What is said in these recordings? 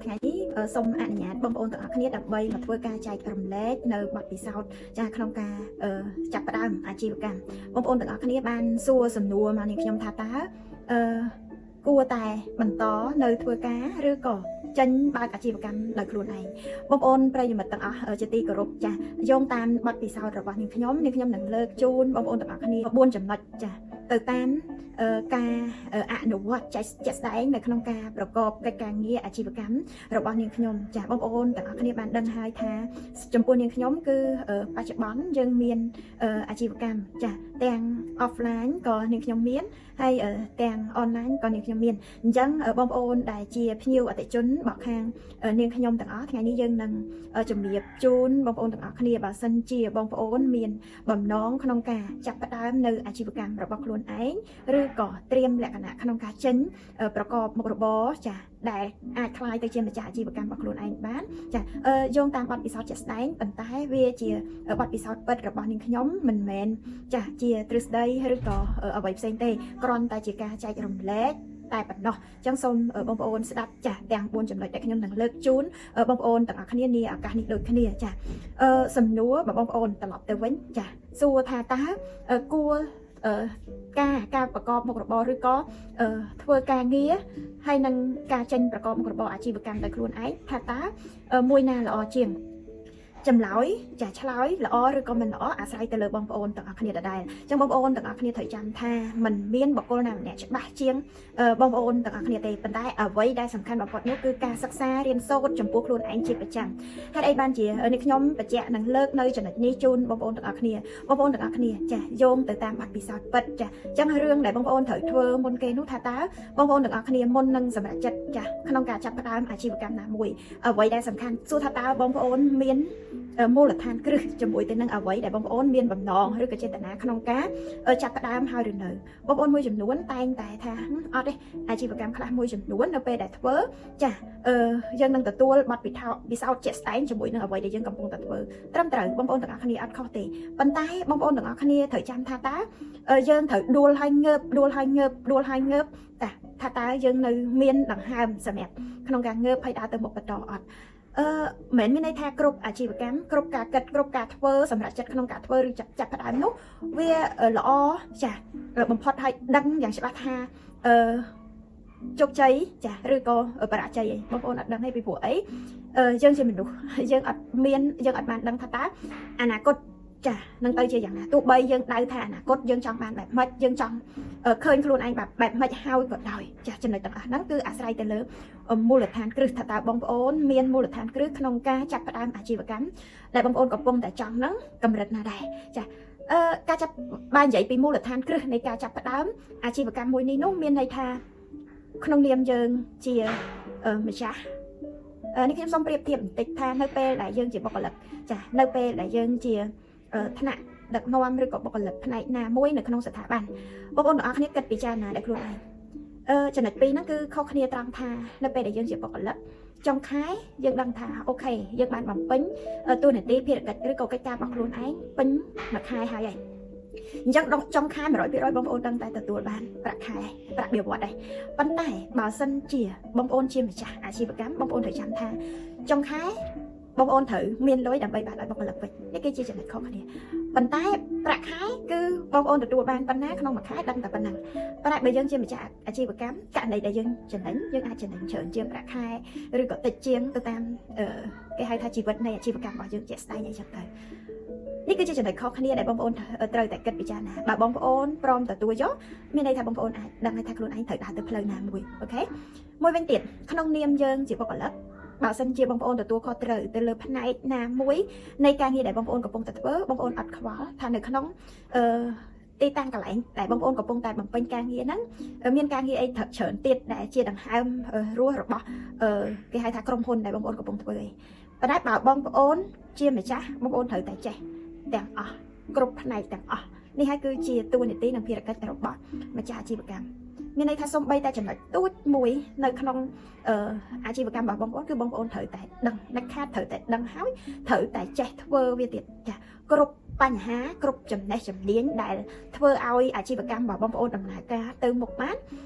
ថ្ងៃនេះសូមអនុញ្ញាតបងប្អូនទាំងអស់គ្នាដើម្បីមកធ្វើការចែករំលែកនៅបទពិសោធន៍ចាក្នុងការចាប់ផ្ដើមអាជីវកម្មបងប្អូនទាំងអស់គ្នាបានសួរសំណួរមកនាងខ្ញុំថាតើអឺគួរតែបន្តនៅធ្វើការឬក៏ចេញបើកអាជីវកម្មដោយខ្លួនឯងបងប្អូនប្រិយមិត្តទាំងអស់ជាទីគោរពចាយោងតាមបទពិសោធន៍របស់នាងខ្ញុំនាងខ្ញុំនឹងលើកជូនបងប្អូនទាំងអស់គ្នា4ចំណុចចាទៅតាមការអនុវត្តជាក់ស្ដែងនៅក្នុងការប្រកបកិច្ចការងារអាជីវកម្មរបស់នាងខ្ញុំចាបងប្អូនទាំងអស់គ្នាបានដឹងហើយថាចំពោះនាងខ្ញុំគឺបច្ចុប្បន្នយើងមានអាជីវកម្មចាទាំង offline ក៏នាងខ្ញុំមានហើយទាំង online ក៏នាងខ្ញុំមានអញ្ចឹងបងប្អូនដែលជាភ្ញៀវអតិថិជនរបស់ខាងនាងខ្ញុំទាំងអស់ថ្ងៃនេះយើងនឹងជំរាបជូនបងប្អូនទាំងអស់គ្នាបើសិនជាបងប្អូនមានបំណងក្នុងការចាប់ផ្ដើមនៅអាជីវកម្មរបស់ខ្លួនឯងឬក៏ត្រៀមលក្ខណៈក្នុងការចេញប្រកបមុខរបរចាដែលអាចក្លាយទៅជាម្ចាស់អាជីវកម្មរបស់ខ្លួនឯងបានចាយោងតាមបទពិសោធន៍ជាក់ស្ដែងប៉ុន្តែវាជាបទពិសោធន៍ពិតរបស់នាងខ្ញុំមិនមែនចាជាទ្រឹស្ដីឬក៏អ្វីផ្សេងទេគ្រាន់តែជាការចែករំលែកតែប៉ុណ្ណោះអញ្ចឹងសូមបងប្អូនស្ដាប់ចាស់ទាំង4ចំណុចដែលខ្ញុំនឹងលើកជូនបងប្អូនទាំងអស់គ្នានាឱកាសនេះដូចគ្នាចាអឺសំណួរបងប្អូនត្រឡប់ទៅវិញចាសួរថាតើគួរការប្រកបមុខរបរឬក៏ធ្វើការងារហើយនឹងការចេញប្រកបមុខរបរអាជីវកម្មដោយខ្លួនឯងថាតើមួយណាល្អជាងចម្លើយចាឆ្លើយល្អឬក៏មិនល្អអាស្រ័យទៅលើបងប្អូនទាំងអស់គ្នាដដែលអញ្ចឹងបងប្អូនទាំងអស់គ្នាត្រូវចាំថាมันមានបុគ្គលណាម្នាក់ច្បាស់ជាងបងប្អូនទាំងអស់គ្នាទេប៉ុន្តែអ្វីដែលសំខាន់បំផុតនោះគឺការសិក្សារៀនសូត្រចំពោះខ្លួនឯងជាប្រចាំហេតុអីបានជានេះខ្ញុំបញ្ជាក់និងលើកនៅចំណុចនេះជូនបងប្អូនទាំងអស់គ្នាបងប្អូនទាំងអស់គ្នាចាយោងទៅតាមបទពិសោធន៍ពិតចាអញ្ចឹងរឿងដែលបងប្អូនត្រូវធ្វើមុនគេនោះថាតើបងប្អូនទាំងអស់គ្នាមុននឹងសម្រេចចិត្តចាក្នុងការចាប់ផ្ដើមអាជីវកម្មណាមួយអ្វីដែលសំខាន់សួរថាតើបងប្អូនមានមូលដ្ឋានគ្រឹះជាមួយទៅនឹងអ្វីដែលបងប្អូនមានបំណងឬក៏ចេតនាក្នុងការចាប់ផ្ដើមហើយឬនៅបងប្អូនមួយចំនួនតែងតែថាអត់ទេអាជីវកម្មខ្លះមួយចំនួននៅពេលដែលធ្វើចាអឺយើងនឹងទទួលបទពិសោធន៍ពិសោធន៍ជាក់ស្ដែងជាមួយនឹងអ្វីដែលយើងកំពុងតែធ្វើត្រឹមត្រូវបងប្អូនទាំងអស់គ្នាអត់ខុសទេប៉ុន្តែបងប្អូនទាំងអស់គ្នាត្រូវចាំថាតើយើងត្រូវដួលហើយងើបដួលហើយងើបដួលហើយងើបតាថាតើយើងនៅមានដង្ហើមសម្រាប់ក្នុងការងើបហើយដើរទៅមុខបន្តអត់អឺមិនមានន័យថាគ្រប់អាជីវកម្មគ្រប់ការគិតគ្រប់ការធ្វើសម្រាប់ចិត្តក្នុងការធ្វើឬចាប់ចាប់ផ្ដើមនោះវាល្អចាបំផុតឲ្យដឹងយ៉ាងច្បាស់ថាអឺជោគជ័យចាឬក៏បរាជ័យអីបងប្អូនអត់ដឹងទេពីព្រោះអីយើងជាមនុស្សយើងអត់មានយើងអត់បានដឹងថាតើអនាគតចានឹងទៅជាយ៉ាងណាទោះបីយើងដៅថាអនាគតយើងចង់បានបែបម៉េចយើងចង់ឃើញខ្លួនឯងបែបបែបម៉េចហើយក៏ដោយចាចំណុចទាំងអស់ហ្នឹងគឺអាស្រ័យទៅលើមូលដ្ឋានគ្រឹះថាតើបងប្អូនមានមូលដ្ឋានគ្រឹះក្នុងការចាប់ផ្ដើមអាជីវកម្មដែលបងប្អូនកំពុងតែចង់ហ្នឹងកម្រិតណាដែរចាអឺការចាប់បើនិយាយពីមូលដ្ឋានគ្រឹះនៃការចាប់ផ្ដើមអាជីវកម្មមួយនេះនោះមានន័យថាក្នុងនាមយើងជាម្ចាស់នេះខ្ញុំសូមប្រៀបធៀបបន្តិចថានៅពេលដែលយើងជាបុគ្គលិកចានៅពេលដែលយើងជាថ្នាក់ដឹកនាំឬក៏បុគ្គលិកផ្នែកណាមួយនៅក្នុងស្ថាប័នបងប្អូនទាំងអស់គ្នាគិតពិចារណាដោយខ្លួនឯងអឺចំណុចពីរហ្នឹងគឺខុសគ្នាត្រង់ថានៅពេលដែលយើងជាបុគ្គលិកចុងខែយើងដឹងថា OK យើងបានបំពេញតួនាទីភារកិច្ចឬក៏កិច្ចការរបស់ខ្លួនឯងពេញមួយខែហើយហើយអញ្ចឹងចុងខែ100%បងប្អូនដឹងតែទទួលបានប្រាក់ខែប្រាក់បៀវត្សដែរប៉ុន្តែបើសិនជាបងប្អូនជាម្ចាស់អាជីវកម្មបងប្អូនត្រូវចាំថាចុងខែបងប្អូនត្រូវមានលុយដើម្បីបានឲ្យបុគ្គលិកវិញនេះគឺជាចំណុចខុសគ្នាប៉ុន្តែប្រាក់ខែគឺបងប្អូនទទួលបានប៉ុណ្ណាក្នុងមួយខែដឹងតែប៉ុណ្ណឹងប៉ុន្តែបើយើងជាម្ចាស់អាជីវកម្មករណីដែលយើងចំណេញយើងអាចចំណេញច្រើនជាងប្រាក់ខែឬក៏តិចជាងទៅតាមគេហៅថាជីវិតនៃអាជីវកម្មរបស់យើងជាក់ស្ដែងអីចឹងទៅនេះគឺជាចំណុចខុសគ្នាដែលបងប្អូនត្រូវតែគិតពិចារណាបើបងប្អូនព្រមទទួលយកមានន័យថាបងប្អូនអាចដឹងថាខ្លួនឯងត្រូវដើរទៅផ្លូវណាមួយ OK មួយវិញទៀតក្នុងនាមយើងជាបុគ្គលិកបើសិនជាបងប្អូនទទួលខុសត្រូវទៅលើផ្នែកណាមួយនៃការងារដែលបងប្អូនកំពុងតែធ្វើបងប្អូនអត់ខ្វល់ថានៅក្នុងអឺទីតាំងកន្លែងដែលបងប្អូនកំពុងតែបំពេញការងារហ្នឹងមានការងារអីត្រូវច្រើនទៀតដែលជាដង្ហើមរស់របស់គេហៅថាក្រុមហ៊ុនដែលបងប្អូនកំពុងធ្វើអីប៉ុន្តែបើបងប្អូនជាម្ចាស់បងប្អូនត្រូវតែចេះទាំងអស់គ្រប់ផ្នែកទាំងអស់នេះហើយគឺជាតួនាទីនិងភារកិច្ចរបស់ម្ចាស់អាជីវកម្មមានន័យថាសំបីតែចំណុចទូចមួយនៅក្នុងអាជីវកម្មរបស់បងប្អូនគឺបងប្អូនត្រូវតែដឹងដាច់ខាតត្រូវតែដឹងហើយត្រូវតែចេះធ្វើវាទៀតចាគ្រប់បញ្ហាគ្រប់ចំណេះជំនាញដែលធ្វើឲ្យអាជីវកម្មរបស់បងប្អូនដំណើរការទៅមុខបាន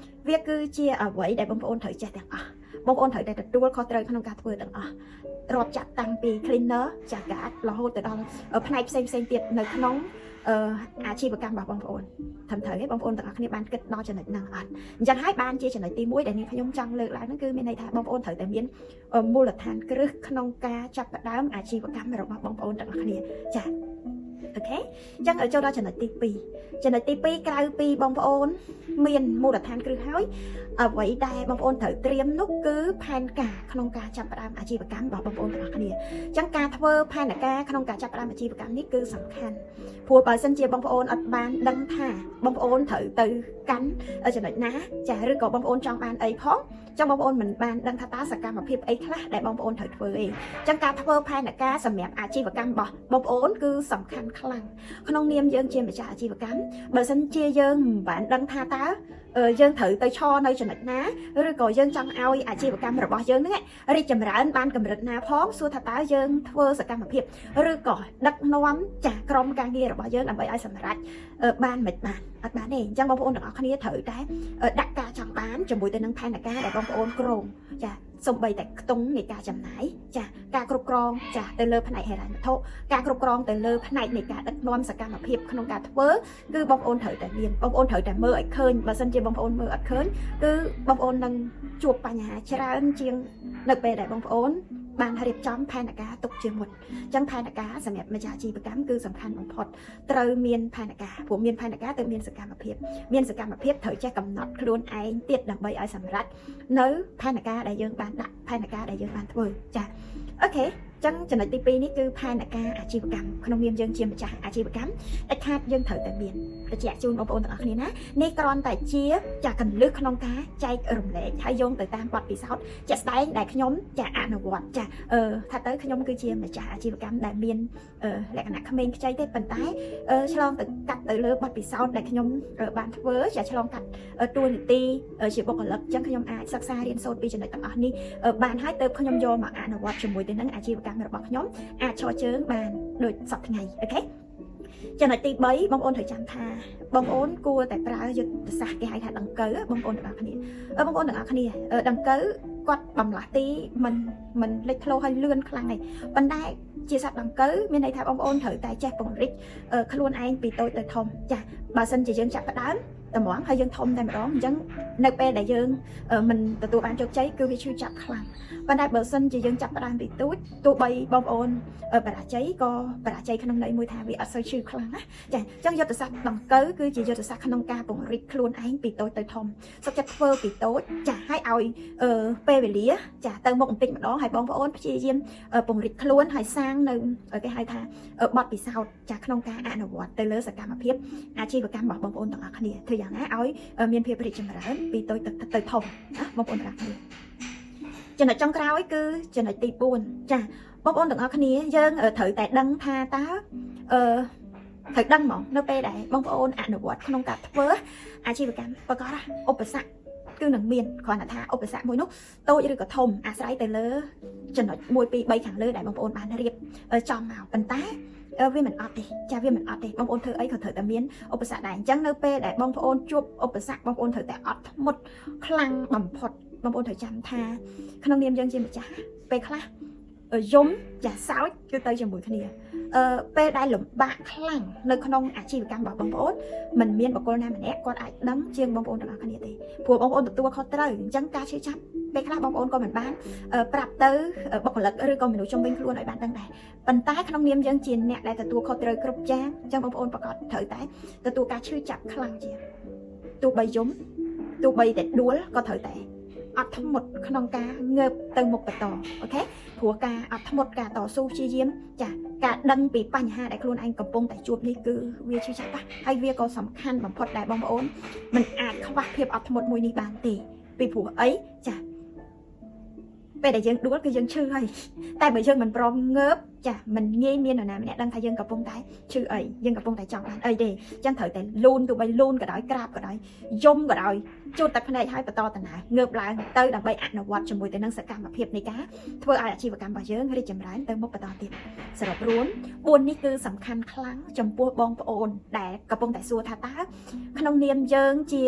វាគឺជាអ្វីដែលបងប្អូនត្រូវចេះទាំងអស់ បងប្អូនត្រូវតែទទួលខុសត្រូវក្នុងការធ្វើទាំងអស់រាប់ចាក់តាំងពី cleaner ចាកាតរហូតទៅដល់ផ្នែកផ្សេងផ្សេងទៀតនៅក្នុងអឺអាជីវកម្មរបស់បងប្អូនត្រឹមត្រូវទេបងប្អូនទាំងអស់គ្នាបានគិតដល់ចំណុចហ្នឹងអត់អញ្ចឹងហើយបានជាចំណុចទី1ដែលនាងខ្ញុំចង់លើកឡើងហ្នឹងគឺមានន័យថាបងប្អូនត្រូវតែមានមូលដ្ឋានគ្រឹះក្នុងការចាប់ផ្ដើមអាជីវកម្មរបស់បងប្អូនទាំងអស់គ្នាចា OK អញ្ចឹងចូលដល់ចំណុចទី2ចំណុចទី2ក្រៅពីបងប្អូនមានមូលដ្ឋានគ្រឹះហើយអ្វីដែលបងប្អូនត្រូវត្រៀមនោះគឺផែនការក្នុងការចាប់ផ្ដើមអាជីវកម្មរបស់បងប្អូនទាំងអស់គ្នាអញ្ចឹងការធ្វើផែនការក្នុងការចាប់ផ្ដើមអាជីវកម្មនេះគឺសំខាន់ព្រោះបើសិនជាបងប្អូនអត់បានដឹងថាបងប្អូនត្រូវទៅកាន់ចំណុចណាចាឬក៏បងប្អូនចង់បានអីផងចឹងបងប្អូនមិនបានដឹងថាតើសកម្មភាពអីខ្លះដែលបងប្អូនត្រូវធ្វើអីចឹងការធ្វើផែនការសម្រាប់អាជីវកម្មរបស់បងប្អូនគឺសំខាន់ខ្លាំងក្នុងនាមយើងជាម្ចាស់អាជីវកម្មបើសិនជាយើងមិនបានដឹងថាតើយើងត្រូវទៅឈរនៅចំណុចណាឬក៏យើងចង់ឲ្យអាជីវកម្មរបស់យើងហ្នឹងរីកចម្រើនបានកម្រិតណាផងសួរថាតើយើងធ្វើសកម្មភាពឬក៏ដឹកនាំចាស់ក្រុមការងាររបស់យើងដើម្បីឲ្យសម្រេចបានមិនបានអត់បានទេអញ្ចឹងបងប្អូនទាំងអស់គ្នាត្រូវតែដាក់ការចង់បានជាមួយទៅនឹងផែនការដែលបងប្អូនគ្រោងចាសំបីតែខ្ទង់នៃការចំណាយចាការគ្រប់គ្រងចាទៅលើផ្នែកហិរញ្ញវត្ថុការគ្រប់គ្រងទៅលើផ្នែកនៃការដឹកនាំសកម្មភាពក្នុងការធ្វើគឺបងប្អូនត្រូវតែមានបងប្អូនត្រូវតែមើលឲ្យឃើញបើសិនជាបងប្អូនមើលអត់ឃើញគឺបងប្អូននឹងជួបបញ្ហាច្រើនជាងនៅពេលដែលបងប្អូនបានរៀបចំផែនការទុកជាមុនអញ្ចឹងផែនការសម្រាប់ម្ចាស់អាជីវកម្មគឺសំខាន់បំផុតត្រូវមានផែនការព្រោះមានផែនការទៅមានសកម្មភាពមានសកម្មភាពត្រូវចេះកំណត់ខ្លួនឯងទៀតដើម្បីឲ្យសម្រេចនៅផែនការដែលយើងបានដាក់ផែនការដែលយើងបានធ្វើចា OK ចឹងចំណុចទី2នេះគឺផែនការអាជីវកម្មក្នុងនាមយើងជាម្ចាស់អាជីវកម្មដាច់ខាតយើងត្រូវតែមានបញ្ជាក់ជូនបងប្អូនទាំងអស់គ្នាណានេះគ្រាន់តែជាចាកន្លឹះក្នុងការចែករំលែកហើយយោងទៅតាមបទពិសោធន៍ជាក់ស្ដែងដែលខ្ញុំចាអនុវត្តចាអឺថាទៅខ្ញុំគឺជាម្ចាស់អាជីវកម្មដែលមានលក្ខណៈក្មេងខ្ចីទេប៉ុន្តែឆ្លងទៅកាត់ទៅលើបទពិសោធន៍ដែលខ្ញុំបានធ្វើចាឆ្លងកាត់តួនាទីជាបុគ្គលិកចឹងខ្ញុំអាចសិក្សារៀនសូត្រពីចំណុចទាំងអស់នេះបានហើយទៅខ្ញុំយកមកអនុវត្តជាមួយទៅនឹងអាជីវកម្មរបស់ខ្ញុំអាចឈរជើងបានដូចសប្តាហ៍ថ្ងៃ OK ចំណុចទី3បងប្អូនត្រូវចាំថាបងប្អូនគួរតែប្រើយុទ្ធសាស្ត្រគេហៅថាដង្កូវបងប្អូនទាំងអស់គ្នាបងប្អូនទាំងអស់គ្នាដង្កូវគាត់បំលាស់ទីមិនមិនលេចធ្លោឲ្យលឿនខ្លាំងទេប៉ុន្តែជាសត្វដង្កូវមានន័យថាបងប្អូនត្រូវតែចេះពង្រីកខ្លួនឯងពីតូចទៅធំចាបើសិនជាយើងចាប់ផ្ដើមតម្រង់ហើយយើងធំតែម្ដងអញ្ចឹងនៅពេលដែលយើងមិនទទួលបានជោគជ័យគឺវាឈឺចាប់ខ្លាំងប៉ុន្តែបើសិនជាយើងចាប់ផ្ដើមពីទូចទោះបីបងប្អូនបរាជ័យក៏បរាជ័យក្នុងន័យមួយថាវាអត់សូវឈឺខ្លាំងណាចាអញ្ចឹងយុទ្ធសាស្ត្រដង្កូវគឺជាយុទ្ធសាស្ត្រក្នុងការពង្រីកខ្លួនឯងពីតូចទៅធំសុខចិត្តធ្វើពីតូចចាឲ្យឲ្យពេលវេលាចាទៅមុខបន្តិចម្ដងហើយបងប្អូនព្យាយាមពង្រីកខ្លួនហើយសាងនៅគេហៅថាបទពិសោធន៍ចាក្នុងការអនុវត្តទៅលើសកម្មភាពអាជីវកម្មរបស់បងប្អូនទាំងអស់គ្នាធ្វើយ៉ាងណាឲ្យមានភាពរីកចម្រើនពីតូចទៅធំណាបងប្អូនទាំងអស់គ្នាចំណុចចុងក្រោយគឺចំណុចទី4ចាបងប្អូនទាំងអស់គ្នាយើងត្រូវតែដឹងថាតើអឺត្រូវដឹងហ្មងនៅពេលដែលបងប្អូនអនុវត្តក្នុងការធ្វើអាជីវកម្មប្រកបឧបសគ្គគឺនឹងមានគ្រាន់តែថាឧបសគ្គមួយនោះតូចឬក៏ធំអាស្រ័យទៅលើចំណុច1 2 3ខាងលើដែលបងប្អូនបានរៀបចំមកប៉ុន្តែវាមិនអត់ទេចាវាមិនអត់ទេបងប្អូនធ្វើអីក៏ត្រូវតែមានឧបសគ្គដែរអញ្ចឹងនៅពេលដែលបងប្អូនជួបឧបសគ្គបងប្អូនត្រូវតែអត់ធ្មត់ខ្លាំងបំផុតបងប្អូនត្រូវចាំថាក្នុងនាមយើងជាម្ចាស់ពេលខ្លះយំចាសោចគឺទៅជាមួយគ្នាអឺពេលដែលលំបាកខ្លាំងនៅក្នុងអាជីវកម្មរបស់បងប្អូនមិនមានបុគ្គលណាម្នាក់គាត់អាចដឹងជាងបងប្អូនទាំងអស់គ្នាទេព្រោះបងប្អូនទទួលខុសត្រូវអញ្ចឹងការឈឺចាប់ពេលខ្លះបងប្អូនក៏មិនបានប្រាប់ទៅបុគ្គលិកឬក៏មនុស្សជុំវិញខ្លួនឲ្យបានដឹងដែរប៉ុន្តែក្នុងនាមយើងជាអ្នកដែលទទួលខុសត្រូវគ្រប់យ៉ាងអញ្ចឹងបងប្អូនប្រកាសត្រូវតែទទួលការឈឺចាប់ខ្លាំងជាងទោះបីយំទោះបីតែដួលក៏ត្រូវតែអត់ធ្មត់ក្នុងការងើបទៅមុខបន្ត OK ព្រោះការអត់ធ្មត់ការតស៊ូព្យាយាមចាការដឹងពីបញ្ហាដែលខ្លួនឯងកំពុងតែជួបនេះគឺវាឈឺចាប់ណាស់ហើយវាក៏សំខាន់បំផុតដែលបងប្អូនមិនអាចខ្វះភាពអត់ធ្មត់មួយនេះបានទេពីព្រោះអីចាពេលដែលយើងដួលគឺយើងឈឺហើយតែបើយើងមិនព្រមងើបចាមិនងាយមាននរណាម្នាក់ដឹងថាយើងកំពុងតែឈឺអីយើងកំពុងតែចង់បានអីទេអញ្ចឹងត្រូវតែលូនទោះបីលូនក៏ដោយក្រាបក៏ដោយយំក៏ដោយជូតតែភ្នែកហើយបន្តដំណើรงើបឡើងទៅដើម្បីអនុវត្តជាមួយទៅនឹងសកម្មភាពនៃការធ្វើឲ្យអាជីវកម្មរបស់យើងរីកចម្រើនទៅមុខបន្តទៀតសរុបរួម4នេះគឺសំខាន់ខ្លាំងចំពោះបងប្អូនដែលកំពុងតែសួរថាតើក្នុងនាមយើងជា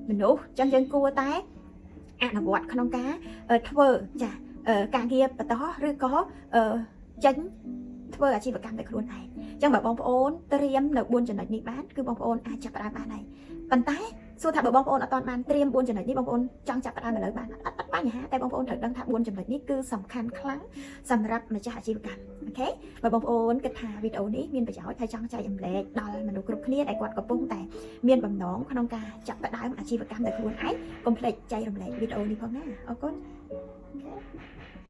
មនុស្សអញ្ចឹងយើងគួរតែ អនុវត្តក្នុងការធ្វើចាការងារបន្តឬក៏ចេញធ្វើអាជីវកម្មដោយខ្លួនឯងអញ្ចឹងបើបងប្អូនត្រៀមនៅ4ចំណុចនេះបានគឺបងប្អូនអាចចាប់ផ្ដើមបានហើយប៉ុន្តែសួរថាបើបងប្អូនអត់ទាន់បានត្រៀម4ចំណុចនេះបងប្អូនចង់ចាប់ផ្ដើមឥឡូវបានអត់អត់បញ្ហាតែបងប្អូនត្រូវដឹងថា4ចំណុចនេះគឺសំខាន់ខ្លាំងសម្រាប់ម្ចាស់អាជីវកម្ម OK បើបងប្អូនគិតថាវីដេអូនេះមានប្រយោជន៍ហើយចង់ចែករំលែកដល់មនុស្សគ្រប់គ្នាដែលគាត់កំពុងតែមានបំណងក្នុងការចាប់ផ្ដើមអាជីវកម្មដោយខ្លួនឯងកុំភ្លេចចែករំលែកវីដេអូនេះផងណាអរគុណ OK.